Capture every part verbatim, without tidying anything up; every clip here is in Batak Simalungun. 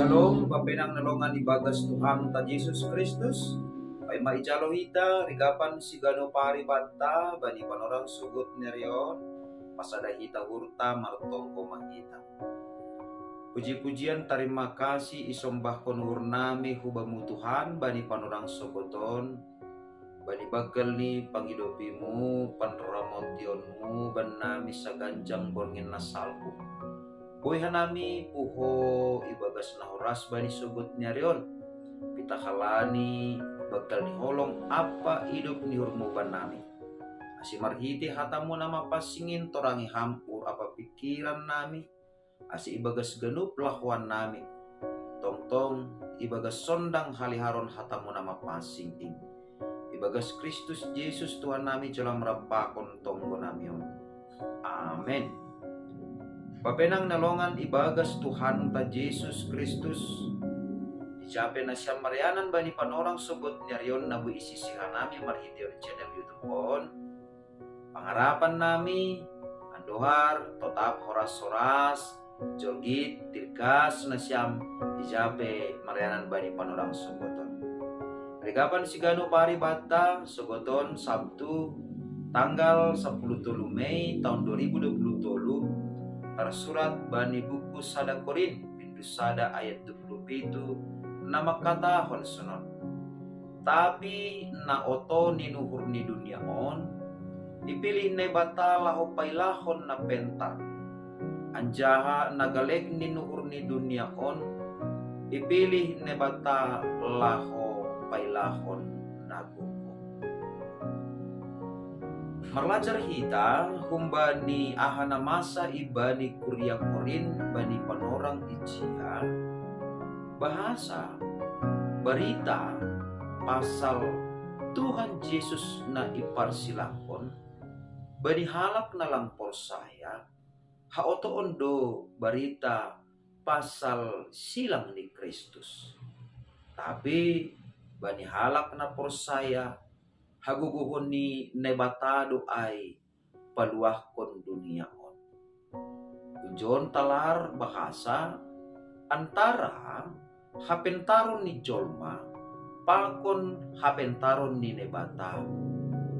Shalom, bapenang na longan ibagas Tuhanta Jesus Kristus. Paima ijalo hita rigapan sigano paribatta bani panorang sugut ni ari on, pasada hita uhurta, martonggo ma hita. Puji-pujian, tarima kasih isombahkon uhurnami hu Bamu Tuhan bani panorang sugut on, bani banggal ni pangidopiMu, panramotionMu bannami saganjang borngin na salpu. Boi hanami puho ibagas na horas bani sugut ni ari on, pitahalani banggal ni holong ampa idop ni uhurMu bannami. Asi marhite hataMu na mapansing in torangi Ham uhur ampa pingkirannami, asi ibagas ganup lahoannami, tongtong ibagas sondang haliharon hataMu na mapansing in. Ibagas Kristus Jesus Tuhannami jala marampakon tonggonami on. Amen. Bapenang na longan ibagas Tuhanta Jesus Kristus, ija pe nasiam marianan bani panorang sugut ni ari on na boi isisi hanami marhitehon channel YouTube on, pangarapannami andohar totap horas-horas, jorgit, tirgas nasiam ija pe marianan bani panorang sugut on. Rigapan sigano paribatta sugut on Sabtu tanggal sampulu tolu Mei taon dua ribu dua pulu tolu, tarsurat bani buku sada Korint, bindu sada ayat dua pulu pitu, na mangkatahon sonon: Tapi na oto ni uhur ni dunia on, ipilih Naibata laho pailahon na pentar, anjaha na galek ni uhur ni dunia on, ipilih Naibata laho pailahon na gogo. Marlajar hita humbani aha na masa ibani kuria Korint bani panorang ijia, bahasa barita pasal Tuhan Jesus na iparsilangkon bani halak na lang porsaya, haotoon do barita pasal silang ni Kristus. Tapi bani halak na porsaya, hagogohon ni Naibata do ai paluahkon dunia on. Unjon talar bahasa antara hapentaron ni jolma pakon hapentaron ni Naibata,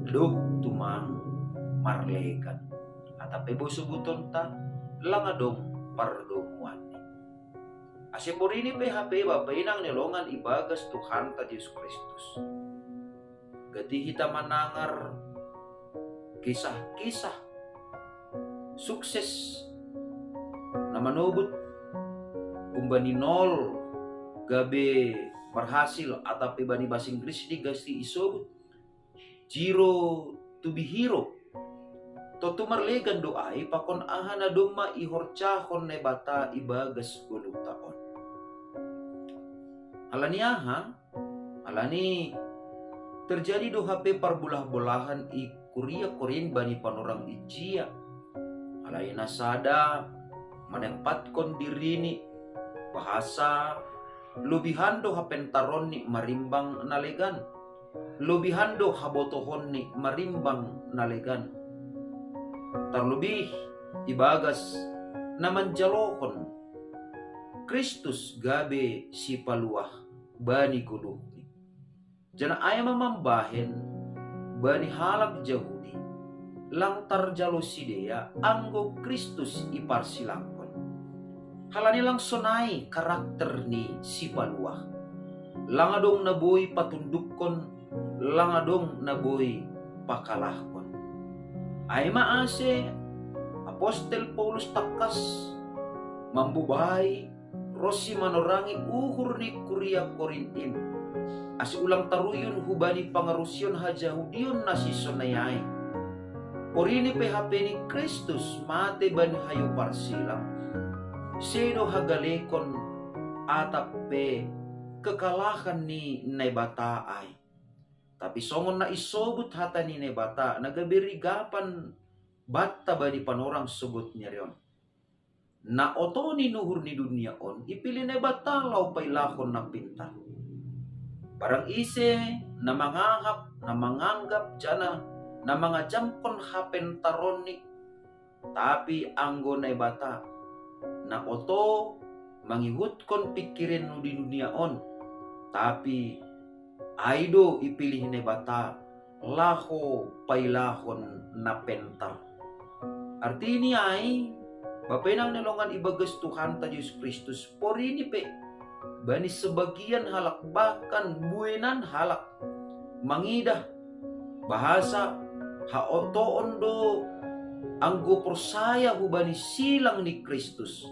dohot tumang marlegan. Atap pe boi sobutonta, lang adong pardomuanni. Asa porini pe hape bapenang na longan ibagas Tuhanta Jesus Kristus, gati hita manangar kisah-kisah sukses na manobut humbani nol gabe marhasil, atap pe bani bahasa Inggris digasi isobut zero to be hero. Tontu marlegan do ai pakon aha na domma ihorjahon Naibata ibagas goluhta on. Alani aha? Alani terjadi do hape parbolah-bolahan i kuria Korint bani panorang ijia. Alai na sada manempatkon dirini, bahasa lobihan do hapentaronni marimbang na legan, lobihan do habotohonni marimbang na legan. Tarlobih ibagas na manjalohon Kristus gabe sipaluah bani goluhni. Janah ai ma mambahen bani halak Jahudi, lang tarjalo sidea anggo Kristus iparsilangkon. Halani lang sonai karakter ni sipaluah. Lang adong na boi patundukkon, lang adong na boi pakalahkon. Ai ma ase apostel Paulus tangkas mambobai ronsi manorangi uhur ni kuria Korint in, ase ulang taruyun hubani pangarusion hajahudion na sisonai ai. Porini pe hape ni Kristus mate bani hayu parsilang, sedo hagalekon atap pe kekalahan ni Naibata ai. Tapi songon na isobut hata ni Naibata na gabe rigapan banta bani panorang sogot ni ari on. Na oto ni uhur ni dunia on ipilih Naibata laho pailahon na pintar. Barang ise na mangahap, na manganggap, janah na mangajamkon hapentaronni, tapi anggo Naibata, na oto mangihutkon pikirennu di dunia on, tapi ai do ipilih Naibata laho pailahon na pentar. Artini ai, bapenang ni longan ibagas Tuhanta Jesus Kristus, porini pe bani sebagian halak, bahkan buenan halak, mangidah bahasa haotoon do anggo porsaya hubani silang ni Kristus.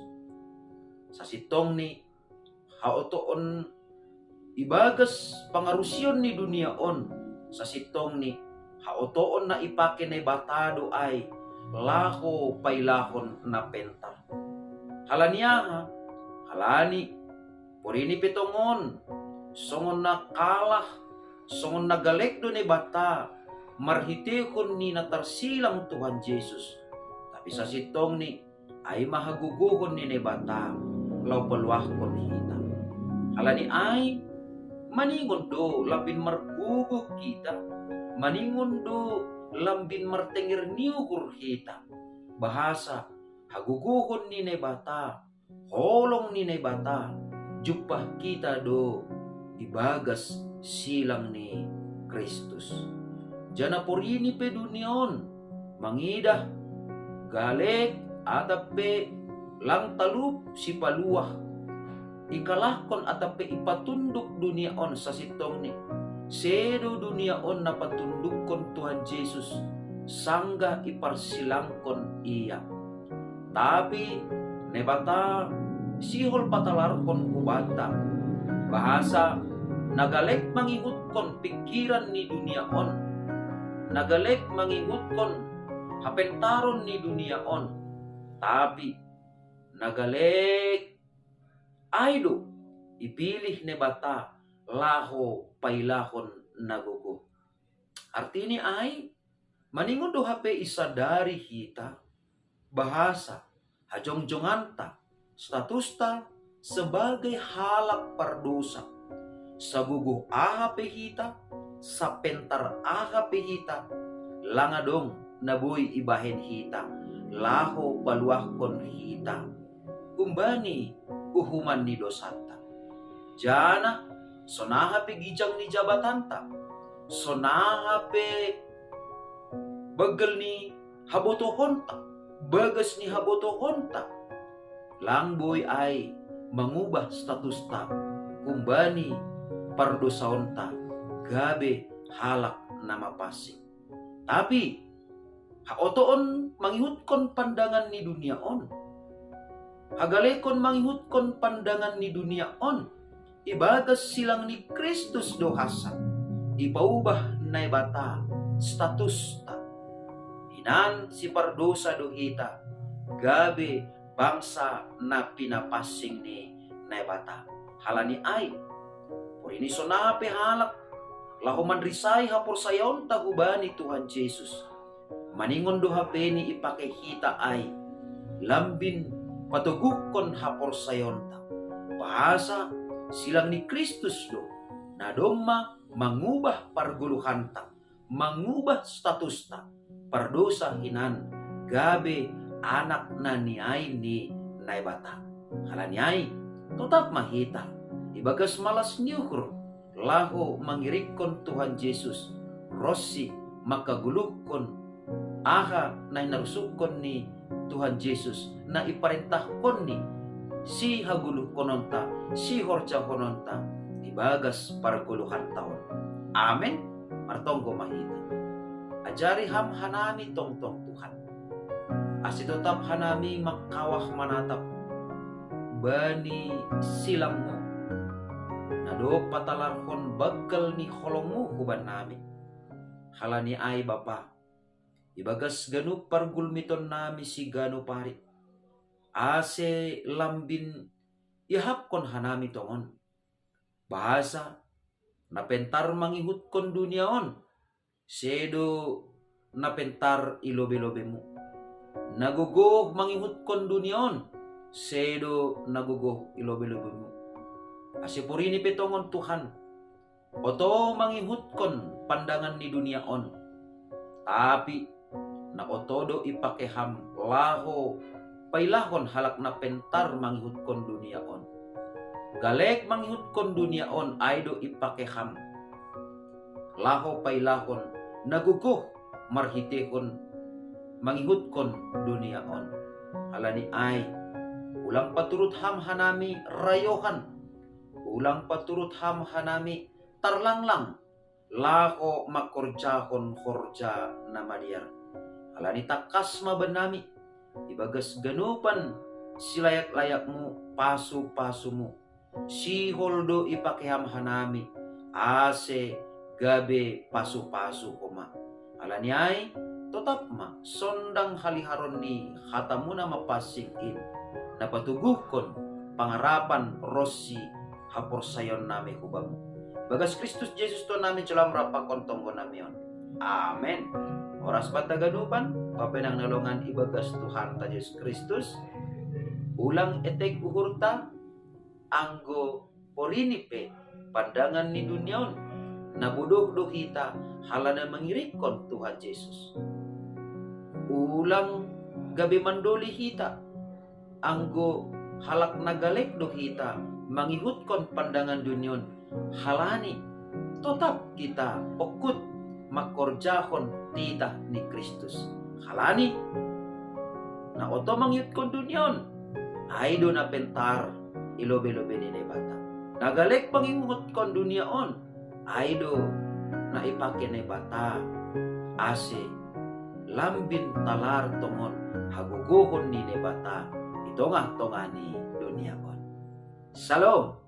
Sasintongni haotoon ibagas pangarusion ni dunia on, sasintongni haotoon na ipake Naibata do ai laho pailahon na pentar. Halani aha? Halani porini pe tongon, songon na kalah, songon na galek do Naibata marhitehon ni na tarsilang Tuhan Jesus. Tapi sasintongni ai ma hagogohon ni Naibata laho paluahkon hita. Halani ai, maningon do lambin margogoh hita, maningon do lambin martenger ni uhur hita, bahasa hagogohon ni Naibata, holong ni Naibata jumpah hita do ibagas silang ni Kristus. Janah porini pe dunia on mangidah galek atap pe lang talup sipaluah, ikalahkon atap pe ipatunduk dunia on, sasintongni sedo dunia on na patundukkon Tuhan Jesus sanggah iparsilangkon Ia. Tapi Naibata sihol patalarhon hubanta bahasa na galek mangihutkon pikiran ni dunia on, na galek mangihutkon hapentaron ni dunia on, tapi na galek ai do ipilih Naibata laho pailahon na gogoh. Artini ai, maningon do hape isadari hita bahasa hajongjonganta, statusta sebagai halak pardosa. Sagogoh aha pe hita, sapentar aha pe hita, lang adong na boi ibahen hita laho paluahkon hita humbani uhuman ni dosanta. Janah sonaha pe gijang ni jabatanta, sonaha pe banggal ni habotohonta, bagas ni habotohonta, lang boi ai mangubah statusta humbani pardosaonta gabe halak na mapansing. Tapi haotoon mangihutkon pandangan ni dunia on, hagalekon mangihutkon pandangan ni dunia on, ibagas silang ni Kristus do hansa ipaubah Naibata statusta. Hinan sipardosa do hita gabe bangsa na pinapansing ni Naibata. Halani ai, porini sonaha pe halak laho manrisai haporsayaonta hubani Tuhan Jesus, maningon do hapeni ipake hita ai lambin patoguhkon haporsayaonta. Bahasa silang ni Kristus do na domma mangubah pargoluhanta, mangubah statusta, pardosa hinan gabe anak na niain ni Naibata. Halani ai, totap ma hita ibagas malas ni uhur laho mangirikkon Tuhan Jesus ronsi mangkagoluhkon aha na hinarusukkon ni Tuhan Jesus na iparentahkonni sihagoluhkononta, sihorjahononta ibagas pargoluhanta on. Amen. Martonggo ma hita. Ajari Ham hanami tongtong, Tuhan, ase totap hanami mangkawah manatap bani silangMu, na dob patalarhon banggal ni holongMu hubannami. Halani ai Bapa, ibagas ganup pargulmitonnami siganup ari, ase lambin iahapkon hanami tongon. Bahasa na pentar mangihutkon dunia on, sedo na pentar i lobe-lobeMu. Na gogoh mangihutkon dunia on, sedo na gogoh i lobe-lobeMu. Ase porini pe tongon Tuhan, oto mangihutkon pandangan ni dunia on, tapi na oto do ipake Ham laho pailahon halak na pentar mangihutkon dunia on. Galek mangihutkon dunia on ai do ipake ham laho pailahon na gogoh marhitehon mangihutkon dunia on. Halani ai, ulang paturut ham hanami rayohan, ulang paturut ham hanami tarlanglang laho mangkorjahon horja na madear. Halani tangkas ma bannami ibagas ganupan silayak-layakmu pasu-pasumu. Sihol do ipake ham hanami, ase gabe pasu-pasu homa. Halani ai, totap ma sondang haliharon ni hatamuna mapansing in, na patuguhkon pangarapan ronsi haporsayaonnami hu Bamu. Bagas Kristus Jesus Tuhannami, jalo Ham rap pakon tonggonami on. Amen. Horas banta ganupan, bapenang na longan ibagas Tuhanta Jesus Kristus. Ulang eteg uhurta anggo porini pe pandangan ni dunia on. Na bodoh do hita halana mangirikkon Tuhan Jesus. Ulang gabe mandoli hita anggo halak na galek do hita mangihutkon pandangan dunia on, halani totap hita ongkut mangkorjahon titah ni Kristus. Halani na oto mangihutkon dunia on, ai do na pentar i lobe-lobe ni Naibata. Na galek mangihutkon dunia on, ai do na ipake Naibata, ase lambin talar tongon hagogohon ni Naibata i tongah-tongah ni dunia on. Shalom.